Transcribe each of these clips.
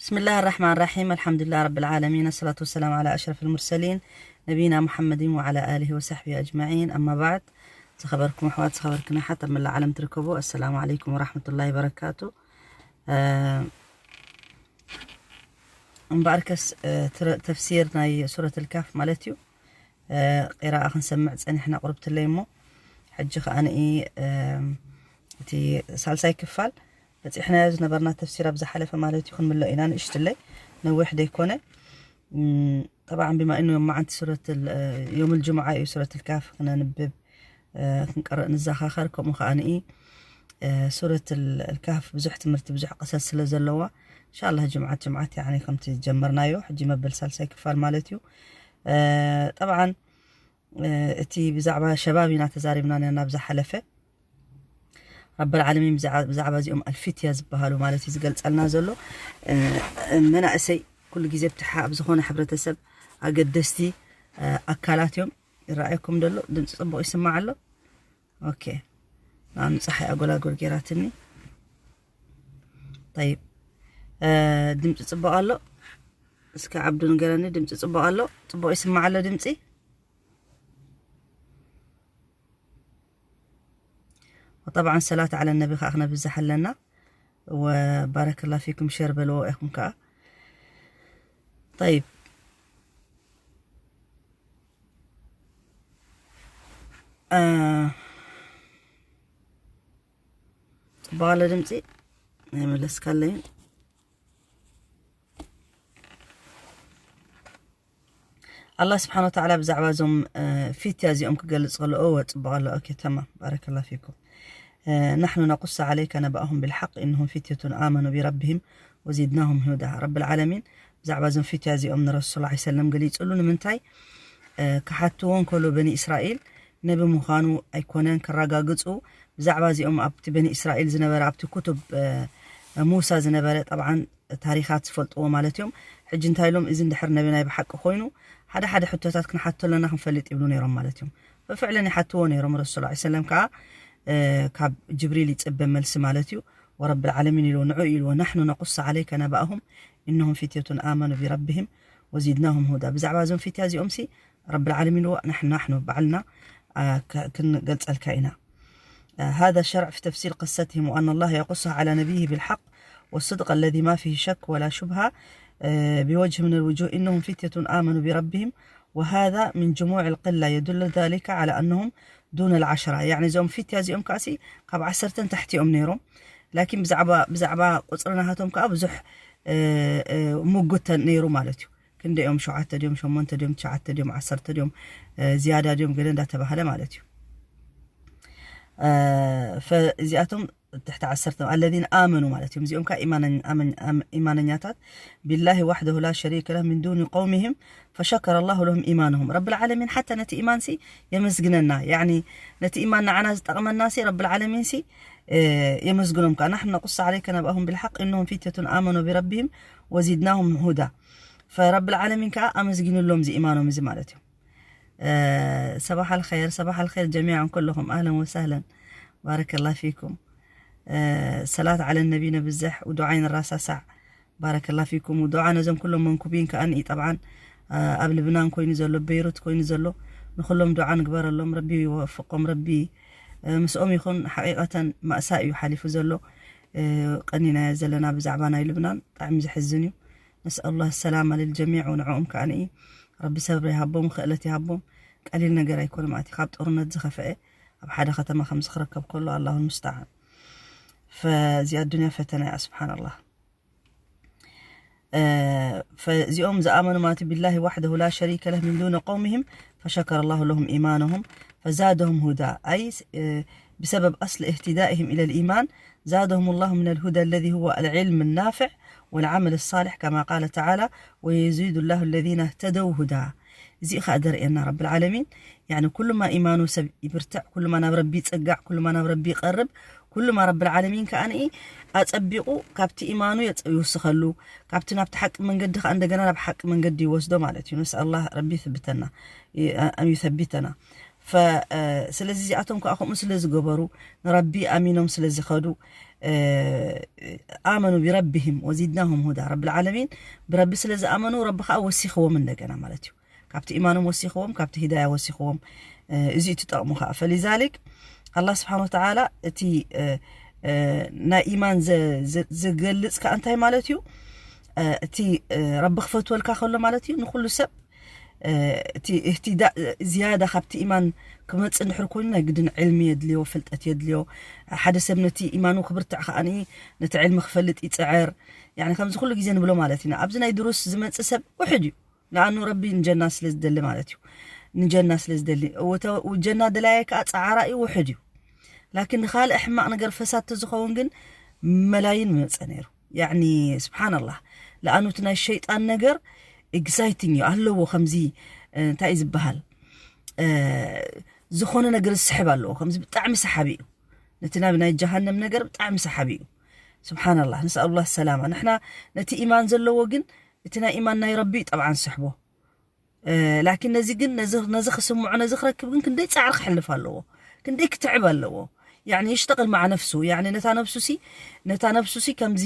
بسم الله الرحمن الرحيم. الحمد لله رب العالمين. الصلاة والسلام على أشرف المرسلين نبينا محمد وعلى آله وصحبه أجمعين. أما بعد. ዝኸበርኩም ኣሕዋት፣ ዝኸበርክን ኣሓት ኣብ መላእ ዓለም ትርከቡ፣ ኣሰላሙ ዓለይኩም ወራሕመቱላሂ ወበረካቱ። እ፣ እምበኣርከስ፣ እ፣ ትረ-፣ ተፍሲር ናይ ሱረት ልካፍ ማለት እዩ። እ፣ ቂራኣ ክንሰምዕ ጸኒሕና ቁርብትለይ እሞ፣ ሕጂ ከኣ ንኢ፣ እ፣ እቲ ሳልሳይ ክፋል በጺሕናዮ ዝነበርና ተፍሲር ኣብ ዝሓለፈ ማለት እዩ ክንምሎ ኢና። ንእሽትለይ ነዊሕ ደይኮነ። እም፣ ጠብዓን ቢማ ኢኑ ዮም መዓንቲ ሱረት ል-፣ እ፣ ዮም ልጅሙዓ እዩ ሱረት ልካፍ ክነንብብ፣ እ፣ ክንቀርእ ንዘኻኸር። ከምኡ ከኣ ንኢ፣ እ፣ ሱረት ል-፣ ልካፍ ብዙሕ ትምህርቲ፣ ብዙሕ ቅሰስ ስለ ዘለዋ፣ እንሻላህ ጅምዓት ጅምዓት ያኒ ከምቲ ዝጀመርናዮ፣ ሕጂ መበል ሳልሳይ ክፋል ማለት እዩ። እ፣ ጠብዓን፣ እ፣ እቲ ብዛዕባ ሸባብ ኢና ተዛሪብና ነርና ኣብ ዝሓለፈ። ረብል ዓለሚን ብዛዕ-፣ ብዛዕባ እዚኦም ኣልፊትያ ዝበሃሉ ማለት እዩ ዝገልጸልና ዘሎ። እ፣ መናእሰይ ኩሉ ግዜ ብትሓ ኣብ ዝኾነ ሕብረተሰብ ኣገደስቲ፣ እ፣ ኣካላት እዮም። ይረኣየኩም ደሎ? ድምፂ ጽቡቕ ይስማዕ ኣሎ? ኦኬ። ንኣኑ ፀሓይ ኣጎላጎል ጌራትኒ። ጠይብ። እ፣ ድምፂ ጽቡቕ ኣሎ? እስከ ዓብዱ ንገረኒ፣ ድምፂ ጽቡቕ ኣሎ? ጽቡቕ ይስማዕ ኣሎ ድምፂ? وطبعا ሰላት على النبي ከኣ ክነብዝሕ ኣለና። وبارك الله فيكم، ሸር በልዎ ኢኹም ከኣ። طيب. እ፣ ጽቡቕ ኣሎ ድምፂ? ኣይመለስካለይን። ኣላህ ስብሓን ወተዓላ ብዛዕባ እዞም፣ እ፣ ፊትያ እዚኦም ክገልጽ ከሎ፣ እወ፣ ጽቡቕ ኣሎ። ኦኬ፣ ተማም። ባረከላህ ፊኩም። እ፣ ናሕኑ ነቁሱ ዓለይከ ነባእሁም ብልሓቅ ኢንሁም ፊትየቱን ኣመኑ ቢረቢሂም ወዚድናሁም ሁዳ። ረብል ዓለሚን ብዛዕባ እዞም ፊትያ እዚኦም ንረሱል ሰለላሁ ዐለይሂ ወሰለም ገሊጹሉ። ንምንታይ? እ፣ ክሓትዎ እንከሎ በኒ እስራኤል ነቢ ምዃኑ ኣይኮነን ከረጋግጹ፣ ብዛዕባ እዚኦም ኣብቲ በኒ እስራኤል ዝነበረ፣ ኣብቲ ኩቱብ፣ እ፣ ሙሳ ዝነበረ፣ ጠብዓን ታሪኻት ዝፈልጥዎ ማለት እዮም። ሕጂ እንታይ ኢሎም፣ እዚ እንድሕር ነቢ ናይ ብሓቂ ኮይኑ፣ ሓደ ሓደ ሕቶታት ክንሓቶ ኣለና ክንፈልጥ ይብሉ ነይሮም ማለት እዮም። ብፍዕለን ይሓትዎ ነይሮም። ረሱል ሰለላሁ ዐለይሂ ወሰለም ከኣ፣ እ፣ ካብ ጅብሪል ይጽበ መልሲ ማለት እዩ። ወረብል ዓለሚን ኢልዎ፣ ንዑ ኢልዎ፣ ናሕኑ ነቁሱ ዓለይከ ነባእሁም ኢንሁም ፊትየቱን ኣመኑ ቢረቢሂም ወዚድናሁም ሁዳ። ብዛዕባ እዞም ፊትያ እዚኦም ሲ ረብል ዓለሚን ኢልዎ፣ ናሕኑ፣ ናሕኑ ባዕልና፣ እ፣ ክ-፣ ክንገልጸልካ ኢና። آه، هذا شرع في تفسير قصتهم، وأن الله يقصها على نبيه بالحق والصدق الذي ما فيه شك ولا شبهة، آه، بوجه من الوجوه، إنهم فتية آمنوا بربهم، وهذا من جموع القلة، يدل ذلك على أنهم دون العشرة. يعني እዞም ፊትያ እዚኦም ከኣሲ ካብ ዓሰርተ ንታሕቲ እዮም ነይሮም። ላኪን ብዛዕባ፣ ብዛዕባ ቁጽሪ ናሃቶም ከኣ ብዙሕ፣ እ፣ እ፣ ሙጉት ነይሩ ማለት እዩ። ክንደዮም፣ ሸውዓተ ድዮም፣ ሸሞንተ ድዮም፣ ትሽዓተ ድዮም፣ ዓሰርተ ድዮም፣ እ፣ ዝያዳ ድዮም፣ ገለ እንዳተባህለ ማለት እዩ። እ፣ ፈ-፣ እዚኣቶም ትሕቲ ዓሰርተ ኣለዚነ ኣመኑ ማለት እዮም። እዚኦም ከኣ ኢማነኝ-፣ ኣመኝ-፣ ኣም-፣ ኢማነኛታት ቢላሂ ዋሕደሁ ላ ሸሪከ ለህ ሚን ዱኒ ቀውሚሂም ፈሸከረ ላሁ ለሁም ኢማነሁም። ረብል ዓለሚን ሓታ ነቲ ኢማንሲ የመስግነና። ያዕኒ ነቲ ኢማን ንዓና ዝጠቕመናሲ ረብል ዓለሚንሲ፣ እ፣ የመስግኖም ከኣ። ናሕኑ ነቁሱ ዓለይከ ነባእሁም ብልሓቅ ኢንሁም ፊትየቱን ኣመኑ ቢረቢሂም ወዚድናሁም ሁዳ። ፈረብል ዓለሚን ከኣ ኣመስጊንሎም እዚ ኢማኖም እዚ ማለት እዩ። እ፣ ሰባሕ ኣልኸይር፣ ሰባሕ ኣልኸይር ጀሚዓን ኩለኹም፣ ኣህለን ወሳህለን፣ ባረከላ ፊኩም። እ፣ ሰላት ዓለ ነቢ ነብዝሕ፣ ውዱዓይ ንራሳሳዕ፣ ባረከላ ፊኩም። ውዱዓ ነዞም ኩሎም መንኩቢን ከኣ ንኢ፣ ጠብዓን፣ እ፣ ኣብ ልብናን ኮይኑ ዘሎ፣ ቤይሩት ኮይኑ ዘሎ፣ ንኹሎም ዱዓ ንግበረሎም፣ ረቢ ይወፍቆም፣ ረቢ፣ እ፣ ምስኦም ይኹን። ሓቂቀተን ማእሳ እዩ ሓሊፉ ዘሎ፣ እ፣ ቀኒናዮ ዘለና ብዛዕባ ናይ ልብናን፣ ብጣዕሚ ዘሕዝን እዩ። ነስኣሉላህ ሰላማ ልልጀሚዕ ወንዕኦም ከኣ ንኢ፣ ረቢ ሰብሪ ይሃቦም፣ ክእለት ይሃቦም። ቀሊል ነገር ኣይኮነ ማለት እዩ። ካብ ጦርነት ዝኸፍአ ኣብ ሓደ ከተማ ከም ዝኽረከብ ከሎ ኣላሁ ልሙስተዓን። ፈዚ ኣዱንያ ፈተና እያ፣ ስብሓንላህ። እ፣ ፈዚኦም ዝኣመኑ ማለት እዩ፣ ቢላሂ ዋሕደሁ ላ ሸሪከ ለህ ሚን ዱነ ቀውሚሂም ፈሸከረ ላሁ ለሁም ኢማነሁም ፈዛደሁም ሁዳ። ኣይ፣ እ፣ ብሰበብ ኣስሊ እህትዳኢሂም ኢለ ልኢማን ዛደሁም ላሁ ሚን ልሁዳ ለዚ ሁወ ልዕልም ናፍዕ ወልዓመል ሳልሕ ከማ ቃለ ተዓላ ወየዚዱ ላሁ ለዚነ እህተደው ሁዳ። እዚ ኸኣ ደርእየና ረብል ዓለሚን። ያኒ ኩሉማ ኢማኑ ሰብ ይብርትዕ፣ ኩሉማ ናብ ረቢ ይጸጋዕ፣ ኩሉማ ናብ ረቢ ይቐርብ፣ ኩሉማ ረብል ዓለሚን ከኣ ንኢ ኣጸቢቑ ካብቲ ኢማኑ የጽ-፣ ይውስኸሉ፣ ካብቲ ናብቲ ሓቂ መንገዲ ከኣ እንደገና ናብ ሓቂ መንገዲ ይወስዶ ማለት እዩ። ነስኣላህ ረቢ ይሰብተና፣ ይ-፣ ኣ-፣ ዩሰቢተና። ፈ-፣ እ፣ ስለዚ እዚኣቶም ከኣ ከምኡ ስለ ዝገበሩ፣ ንረቢ ኣሚኖም ስለ ዝኸዱ፣ ኣመኑ ቢረቢሂም ወዚድናሁም ሁዳ። ረብል ዓለሚን ብረቢ ስለ ዝኣመኑ ረቢ ከዓ ወሲኽዎም እንደገና ማለት እዩ። ካብቲ ኢማኖም ወሲኽዎም፣ ካብቲ ሂዳያ ወሲኽዎም። እዚ እዩ ትጠቕሙ ከዓ። ፈሊዛሊክ ኣላህ ስብሓን ወተዓላ እቲ ናይ ኢማን ዘገልጽ ከዓ እንታይ ማለት እዩ? እቲ ረቢ ክፈትወልካ ከሎ ማለት እዩ ንኩሉ ሰብ እቲ እህትዳ ዝያዳ ካብቲ ኢማን ክመፅእ እንድሕር ኮይኑ ናይ ግድን ዕልሚ የድልዮ፣ ፍልጠት የድልዮ። ሓደ ሰብ ነቲ ኢማኑ ክብርትዕ ከዓኒ ነቲ ዕልሚ ክፈልጥ ይፅዕር። ያኒ ከምዚ ኩሉ ግዜ ንብሎ ማለት ኢና። ኣብዚ ናይ ድሩስ ዝመፅእ ሰብ ውሕድ እዩ። ንኣኑ ረቢ ንጀና ስለ ዝደሊ ማለት እዩ። ንጀና ስለ ዝደሊ ጀና ደላየ ከዓ ፀዓራ እዩ ውሕድ እዩ። ላኪን ንካልእ ሕማቕ ነገር ፈሳድ ተዝኸውን ግን መላይን መፀ ነይሩ። ያኒ ስብሓንላህ። ለኣኑ እቲ ናይ ሸይጣን ነገር ኤግዛይቲንግ እዩ ኣለዎ። ከምዚ እንታይ እዩ ዝበሃል? ዝኾነ ነገር ዝስሕብ ኣለዎ። ከምዚ ብጣዕሚ ሰሓቢ እዩ። ነቲ ናብ ናይ ጀሃነም ነገር ብጣዕሚ ሰሓቢ እዩ። ስብሓንላህ። ንስኣሉላህ ሰላማ። ንሕና ነቲ ኢማን ዘለዎ ግን እቲ ናይ ኢማን ናይ ረቢ ጠብዓን ዝስሕቦ። ላኪን ነዚ ግን ነዚ ክስምዖ ነዚ ክረክብ ግን ክንደይ ፃዕሪ ክሕልፍ ኣለዎ፣ ክንደይ ክትዕብ ኣለዎ። ያኒ ይሽተቅል መዓ ነፍሱ። ያኒ ነታ ነፍሱ ሲ ነታ ነፍሱ ሲ ከምዚ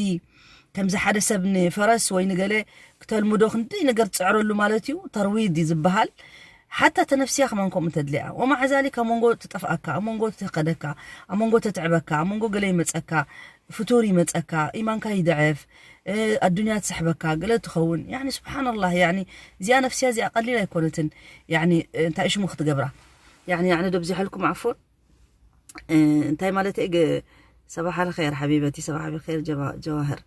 ከምዚ ሓደ ሰብ ንፈረስ ወይ ንገለ ክተልምዶ ክንደይ ነገር ትፅዕረሉ ማለት እዩ። ተርዊድ እዩ ዝበሃል። ሓታ ተነፍስያ ከማን ከምኡ ተድልያ ወማዓ ዛሊክ ኣብ መንጎ ትጠፍኣካ፣ ኣብ መንጎ ተኸደካ፣ ኣብ መንጎ ተትዕበካ፣ ኣብ መንጎ ገለ ይመፀካ፣ ፍቱር ይመፀካ፣ ኢማንካ ይድዕፍ፣ ኣዱንያ ትስሕበካ፣ ገለ ትኸውን። ያኒ ስብሓንላህ። ያኒ እዚኣ ነፍስያ እዚኣ ቀሊል ኣይኮነትን። ያኒ እንታይ ሽሙ ክትገብራ ያኒ ያኒ ዶ ብዚሐልኩም ዓፎን እንታይ ማለት እየ? ሰባሕ ኣልኸይር ሓቢበቲ፣ ሰባሕ ብኸይር ጀዋህር።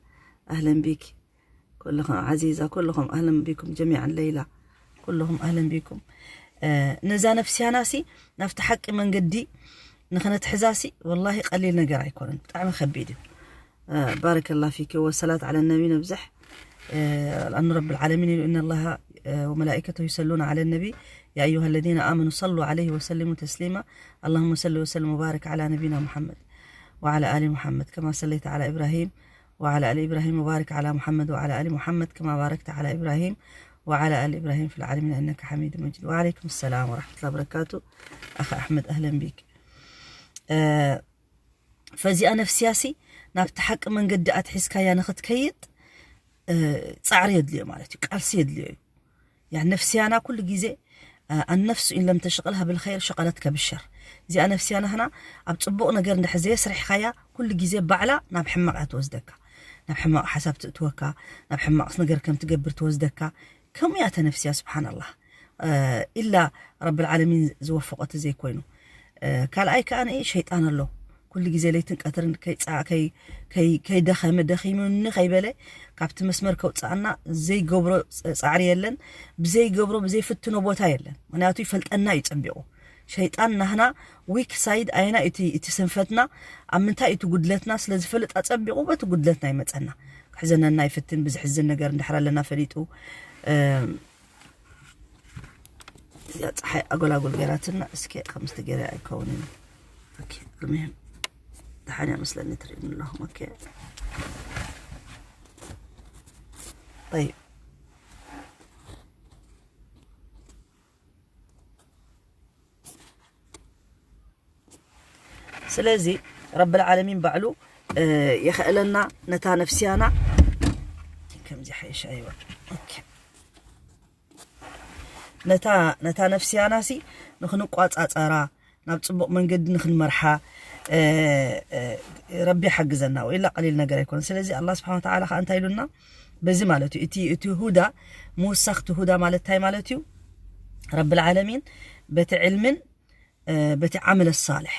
ኣህለን ቢክ ኩልኹም ዓዚዛ፣ ኩልኹም ኣህለን ቢኩም ጀሚዓን ለይላ፣ ኩልኹም ኣህለን ቢኩም። ነዛ ነፍስያና ሲ ናብቲ ሓቂ መንገዲ ንኽነትሕዛ ሲ ወላሂ ቀሊል ነገር ኣይኮነን፣ ብጣዕሚ ከቢድ እዩ። ባረከላ ፊኪ ወሰላት ዓለ ነቢ ነብዝሕ። ኣኑ ረብ ልዓለሚን ኢሉ፣ እነ ላሃ ወመላኢከተሁ ዩሰሉና ዓለ ነቢ፣ ያ ኣዩሃ ለዚነ ኣመኑ ሰሉ ዓለይሂ ወሰሊሙ ተስሊማ። ኣላሁመ ሰሊ ወሰልም ወባሪክ ዓላ ነቢና ሙሓመድ ወዓላ ኣሊ ሙሓመድ ከማ ሰለይተ ዓላ ኢብራሂም وعلى آل إبراهيم وبارك على محمد وعلى آل محمد كما باركت على إبراهيم وعلى آل إبراهيم في العالمين إنك حميد مجيد. وعليكم السلام ورحمة الله وبركاته. أخ أحمد، أهلا بك. ፈዚኣ ነፍስያ ሲ ናብቲ ሓቂ መንገዲ ኣትሒዝካያ ንኽትከይድ ፃዕሪ የድልዮ ማለት እዩ፣ ቃልሲ የድልዮ እዩ። ያ ነፍስያና ኩሉ ግዜ ኣነፍሱ ኢን ለም ተሽቅልሃ ብልኸይር ሸቀለትከ ብሸር። እዚኣ ነፍስያና ህና ኣብ ፅቡቕ ነገር እንድሕር ዘየስሪሕካያ ኩሉ ግዜ ባዕላ ናብ ሕማቕ እያ ትወስደካ። ናብ ሕማቕ ሓሳብ ትእትወካ፣ ናብ ሕማቕ ነገር ከም ትገብር ትወስደካ። ከምኡ እያ እተ ነፍስያ ስብሓንላህ። ኢላ ረብልዓለሚን ዝወፈቆ ተዘይኮይኑ። ካልኣይ ከዓ ንኢ ሸይጣን ኣሎ። ኩሉ ግዜ ለይትን ቀትርን ከይደኸመ ደኺሙኒ ከይበለ ካብቲ መስመር ከውፅኣና ዘይገብሮ ፃዕሪ የለን። ብዘይገብሮ ብዘይፍትኖ ቦታ የለን። ምክንያቱ ይፈልጠና እዩ ፀቢቑ። ሸይጣን ናህና ዊክ ሳይድ ኣየና እቲ ስንፈትና ኣብ ምንታይ እቲ ጉድለትና ስለ ዝፈልጥ ኣፀቢቑ በቲ ጉድለትና ይመፀና። ክሕዘነና ይፍትን ብዝሕዝን ነገር እንድሕር ኣለና ፈሊጡ። እዚኣ ፀሓይ ኣጎላጉል ገይራትና እስኪ ከምስቲ ገይረ ኣይከውንን። ኦኬ፣ المهم ደሓን እያ መስለኒ ትርእዩኒ ኣለኹም። ኦኬ፣ طيب. ስለዚ ረብል ዓለሚን ባዕሉ የኽእለና ነታ ነፍስያና ከምዚ ሓይሽ። ኣይዋ ነታ ነታ ነፍስያና ሲ ንኽንቋፃፀራ ናብ ፅቡቕ መንገዲ ንኽንመርሓ ረቢ ሓግዘና። ወኢላ ቀሊል ነገር ኣይኮነ። ስለዚ ኣላ ስብሓን ወተዓላ ከዓ እንታይ ኢሉና በዚ ማለት እዩ። እቲ እቲ ሁዳ ምውሳኽቲ ሁዳ ማለት እንታይ ማለት እዩ? ረብል ዓለሚን በቲ ዕልምን በቲ ዓመለ ሳልሕ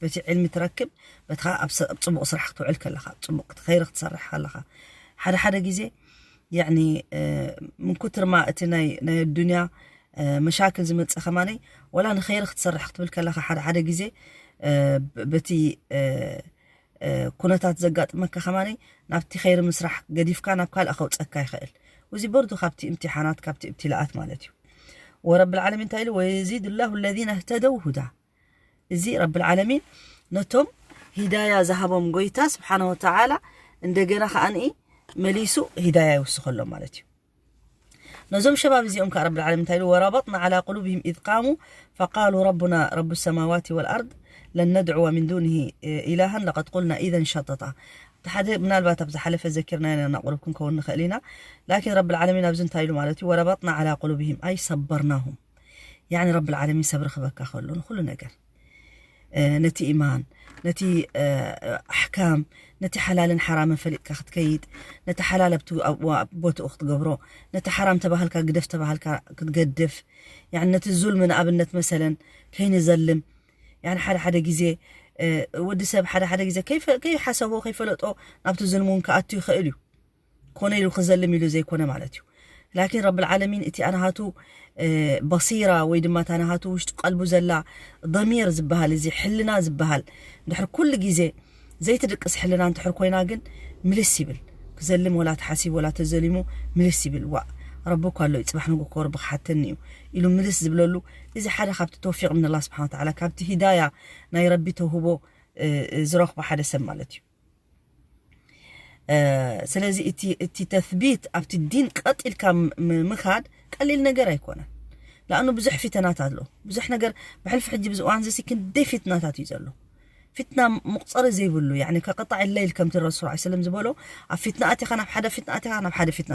በቲ ዕልሚ ትረክብ በትኻ ኣብ ጽቡቕ ስራሕ ክትውዕል ከለኻ ኣብ ጽቡቕ ኸይሪ ክትሰርሕ ከለኻ ሓደ ሓደ ግዜ ያኒ ምን ኩትርማ እቲ ናይ ናይ ዱንያ መሻክል ዝመጽእ ከማነይ ወላ ንኸይሪ ክትሰርሕ ክትብል ከለኻ ሓደ ሓደ ግዜ በቲ ኩነታት ዘጋጥመካ ከማነይ ናብቲ ኸይሪ ምስራሕ ገዲፍካ ናብ ካልእ ከውፀካ ይኽእል። እዚ በርዱ ካብቲ እምትሓናት ካብቲ እብትላኣት ማለት እዩ። ወረብ ልዓለሚን እንታይ ኢሉ? ወየዚድ ላሁ ለዚነ እህተደው ሁዳ። እዚ ረብል ዓለሚን ነቶም ሂዳያ ዝሃቦም ጎይታ ስብሓነ ወተዓላ እንደገና ከዓንኢ መሊሱ ሂዳያ ይውስኸሎም ማለት እዩ። ነዞም ሸባብ እዚኦም ከኣ ረብል ዓለሚን እንታይ ኢሉ? وربطنا على قلوبهم إذ قاموا فقالوا ربنا رب السماوات والأرض لن ندعو من دونه إلها لقد قلنا إذا شططا። እቲ ሓደ ምናልባት ኣብ ዝሓለፈ ዘኪርና ኢና እናቕርብ ክንከውን ንኽእል ኢና። ላኪን ረብል ዓለሚን ኣብዚ እንታይ ኢሉ ማለት እዩ? وربطنا على قلوبهم أي صبرناهم። ያኒ ረብል ዓለሚን ሰብሪ ክበካ ከሎ ንኹሉ ነገር ነቲ ኢማን፣ ነቲ ኣሕካም፣ ነቲ ሓላልን ሓራምን ፈሊጥካ ክትከይድ፣ ነቲ ሓላል ኣብቲ ቦትኡ ክትገብሮ፣ ነቲ ሓራም ተባህልካ ግደፍ ተባህልካ ክትገድፍ፣ ያኒ ነቲ ዙልሚ ንኣብነት መሰለን ከይንዘልም፣ ያኒ ሓደ ሓደ ግዜ ወዲ ሰብ ሓደ ሓደ ግዜ ከይሓሰቦ ከይፈለጦ ናብቲ ዙልሚ እውን ክኣቱ ይኽእል እዩ። ኮነ ኢሉ ክዘልም ኢሉ ዘይኮነ ማለት እዩ። ላኪን ረብል ዓለሚን እቲ ኣናሃቱ በሲራ ወይ ድማ እታ ናሃቱ ውሽጢ ቀልቡ ዘላ ضمير ዝበሃል፣ እዚ ሕልና ዝበሃል፣ እንድሕር ኩሉ ግዜ ዘይትድቅስ ሕልና እንድሕር ኮይና ግን ምልስ ይብል። ክዘልም ወላ ተሓሲብ ወላ ተዘሊሙ ምልስ ይብል። ዋእ፣ ረቢ እኮ ኣሎ እዩ፣ ጽባሕ ንግሆ ረቢ ክሓተኒ እዩ ኢሉ ምልስ ዝብለሉ፣ እዚ ሓደ ካብቲ ተውፊቕ ምን ኣላህ ስብሓን ወተዓላ፣ ካብቲ ሂዳያ ናይ ረቢ ተውህቦ ዝረኽቦ ሓደ ሰብ ማለት እዩ። ስለዚ እቲ ተስቢት ኣብቲ ዲን ቀጥ ኢልካ ምኻድ ቀሊል ነገር ኣይኮነን። ለኣኑ ብዙሕ ፊተናት ኣሎ። ብዙሕ ነገር ብሕልፊ ሕጂ ብዚ እዋን እዚ ክንደይ ፊትናታት እዩ ዘሎ። ፊትና መቑጸሪ ዘይብሉ፣ ያኒ ከቀጣዕ ለይል ከምቲ ረሱል ሰለላሁ ዐለይሂ ወሰለም ዝበሎ፣ ኣብ ፊትና ኣቲኻ ናብ ሓደ ፊትና ኣቲኻ ናብ ሓደ ፊትና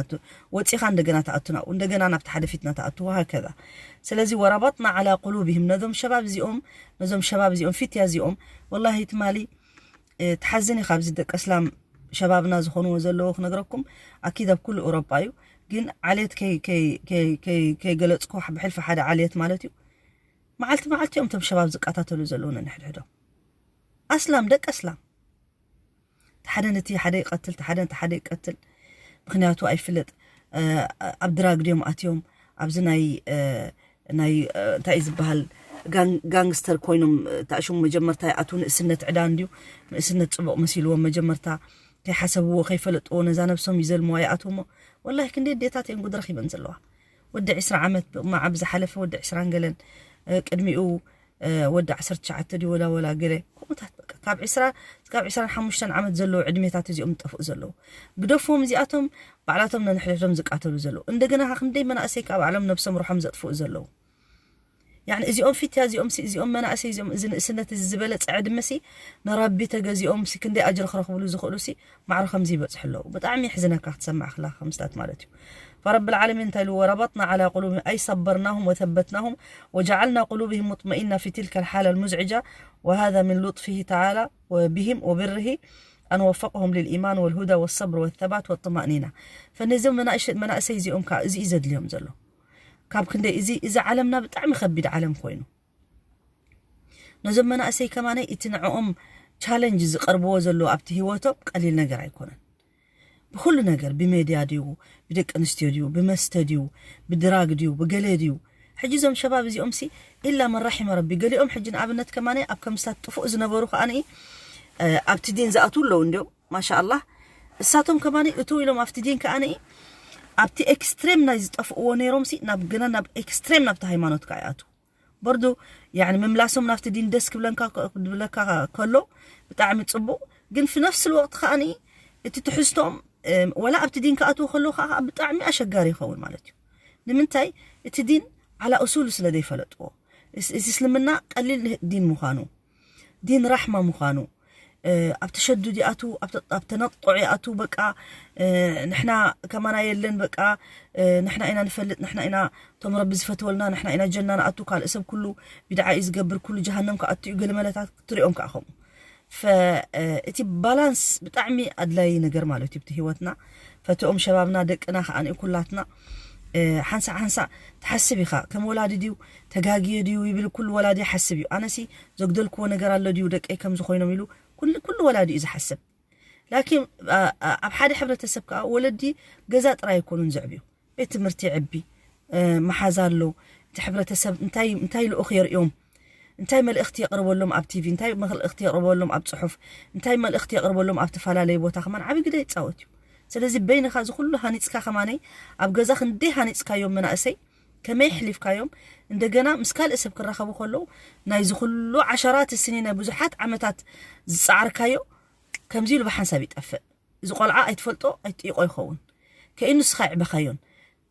ወጺኻ እንደገና ትኣቱ ናብኡ፣ እንደገና ናብቲ ሓደ ፊትና ትኣቱ ወሃከዛ። ስለዚ وربطنا على قلوبهم ነዞም ሸባብ እዚኦም ነዞም ሸባብ እዚኦም ፊትያ እዚኦም ወላሂ ትማሊ ትሓዝን ኢኻ። ኣብዚ ደቂ እስላም ሸባብና ዝኾንዎ ዘለዎ ክነግረኩም ኣኪድ ኣብ ኩሉ ኤውሮጳ እዩ። ግን ዓሌት ከይገለፅኩ ብሕልፊ ሓደ ዓሌት ማለት እዩ። መዓልቲ መዓልቲ እዮም እቶም ሸባብ ዝቀታተሉ ዘለዉ ነንሕድሕዶም። ኣስላም ደቂ እስላም ሓደ ነቲ ሓደ ይቀትል፣ ሓደ ነቲ ሓደ ይቀትል። ምክንያቱ ኣይፍለጥ ኣብ ድራግ ድዮም ኣትዮም ኣብዚ ናይ ናይ እንታይ እዩ ዝበሃል ጋንግስተር ኮይኖም ታሽሙ መጀመርታ ይኣትዉ። ንእስነት ዕዳ እንድዩ ንእስነት ፅቡቕ መሲልዎም መጀመርታ ከይሓሰብዎ ከይፈለጥዎ ነዛ ነብሶም ይዘልምዋ ይኣትዉ እሞ ወላሂ ክንደይ ኣዴታት እየን ጉድ ረኺበን ዘለዋ። ወዲ ዕስራ ዓመት ብቕማዕ ኣብ ዝሓለፈ ወዲ ዕስራን ገለን ቅድሚኡ ወዲ ዓሰርተ ትሽዓተ ድዩ ወላ ወላ ገለ ከምኡታት በቃ ካብ ዕስራ ካብ ዕስራን ሓሙሽተን ዓመት ዘለዉ ዕድሜታት እዚኦም ዝጠፍኡ ዘለዉ ግደፎም እዚኣቶም ባዕላቶም ነንሕድሕዶም ዝቃተሉ ዘለዉ እንደገና ከ ክንደይ መናእሰይ ካብ ባዕሎም ነብሶም ሩሖም ዘጥፍኡ ዘለዉ ያኒ እዚኦም ፊትያ እዚኦም ሲ እዚኦም መናእሰይ እዚኦም እዚ ንእስነት እዚ ዝበለፀ ዕድመ ሲ ንረቢ ተገዚኦም ሲ ክንደይ ኣጅሪ ክረኽብሉ ዝኽእሉ ሲ ማዕረ ከምዚ ይበፅሑ ኣለዉ ብጣዕሚ የሕዝነካ ክትሰማዕ ከለካ ከምስታት ማለት እዩ فرب العالمين እንታይ ኢሉ وربطنا على قلوبهم أي صبرناهم وثبتناهم وجعلنا قلوبهم مطمئنة في تلك الحالة المزعجة وهذا من لطفه تعالى بهم وبره أن وفقهم للإيمان والهدى والصبر والثبات والطمأنينة فነዚኦም መናእሰይ እዚኦም ከዓ እዚ እዩ ዘድልዮም ዘሎ ካብ ክንደይ እዚ እዚ ዓለምና ብጣዕሚ ከቢድ ዓለም ኮይኑ ነዞም መናእሰይ ከማነይ እቲ ንዕኦም ቻለንጅ ዝቐርብዎ ዘለዉ ኣብቲ ህይወቶም ቀሊል ነገር ኣይኮነን ብኩሉ ነገር ብሜድያ ድዩ ብደቂ ኣንስትዮ ድዩ ብመስተ ድዩ ብድራግ ድዩ ብገለ ድዩ ሕጂ እዞም ሸባብ እዚኦም ሲ ኢላ መን ራሒመ ረቢ ገሊኦም ሕጂ ንኣብነት ከማነይ ኣብ ከምስታት ጥፉእ ዝነበሩ ከኣ ኣብቲ ዲን ዝኣትዉ ኣለዉ እንዲዮም ማሻ ኣላህ እሳቶም ከማነይ እትው ኢሎም ኣብቲ ዲን ከኣ ኣብቲ ኤክስትሬም ናይ ዝጠፍእዎ ነይሮም ሲ ናብ ገና ናብ ኤክስትሬም ናብቲ ሃይማኖት ከኣ ይኣትዉ በርዱ ያኒ ምምላሶም ናብቲ ዲን ደስ ክብለንካ ክብለካ ከሎ ብጣዕሚ ጽቡቕ ግን في نفس الوقت ከኣኒ እቲ ትሕዝቶም ወላ ኣብቲ ዲን ክኣትዉ ከለዉ ከዓ ብጣዕሚ ኣሸጋሪ ይኸውን ማለት እዩ ንምንታይ እቲ ዲን ዓላ እሱሉ ስለ ዘይፈለጥዎ እዚ እስልምና ቀሊል ዲን ምዃኑ ዲን ራሕማ ምዃኑ ኣብ ተሸዱድ ይኣትዉ ኣብ ተነጥጦዕ ይኣትዉ በቃ ንሕና ከማና የለን በቃ ንሕና ኢና ንፈልጥ ንሕና ኢና እቶም ረቢ ዝፈትወልና ንሕና ኢና ጀና ንኣቱ ካልእ ሰብ ኩሉ ቢድዓ እዩ ዝገብር ኩሉ ጀሃነም ክኣቱ እዩ ገለ መለታት ክትሪኦም ከዓ ከምኡ እቲ ባላንስ ብጣዕሚ ኣድላዪ ነገር ማለት እዩ ብቲ ህይወትና ፈትኦም ሸባብና ደቅና ከዓ ኩላትና ሓንሳእ ሓንሳእ ትሓስብ ኢኻ ከም ወላዲ ድዩ ተጋግየ ድዩ ይብል ኩሉ ወላዲ ይሓስብ እዩ ኣነሲ ዘጉደልክዎ ነገር ኣሎ ድዩ ደቀይ ከምዚ ኮይኖም ኢሉ ኩሉ ወላዲ እዩ ዝሓስብ ላኪን ኣብ ሓደ ሕብረተሰብ ከዓ ወለዲ ገዛ ጥራይ ኣይኮኑን ዘዕብዩ ቤት ትምህርቲ ይዕቢ መሓዛ ኣሎ እቲ ሕብረተሰብ እንታይ ልኡኽ የርእዮም እንታይ መልእኽቲ የቕርበሎም ኣብ ቲቪ እንታይ መልእኽቲ የቕርበሎም ኣብ ፅሑፍ እንታይ መልእኽቲ የቕርበሎም ኣብ ተፈላለየ ቦታ ከማን ዓብዪ ግደ ይፃወት እዩ ስለዚ በይንኻ እዚ ኩሉ ሃኒፅካ ከማነይ ኣብ ገዛ ክንደይ ሃኒፅካዮም መናእሰይ ከመይ ኣሕሊፍካዮም እንደገና ምስ ካልእ ሰብ ክራኸቡ ከለዉ ናይዚ ኩሉ ዓሸራት ስኒ ናይ ብዙሓት ዓመታት ዝፀዓርካዮ ከምዚ ኢሉ ብሓንሳብ ይጠፍእ እዚ ቆልዓ ኣይትፈልጦ ኣይትጥይቆ ይኸውን ከኢኑ ንስኻ ይዕበኻዮን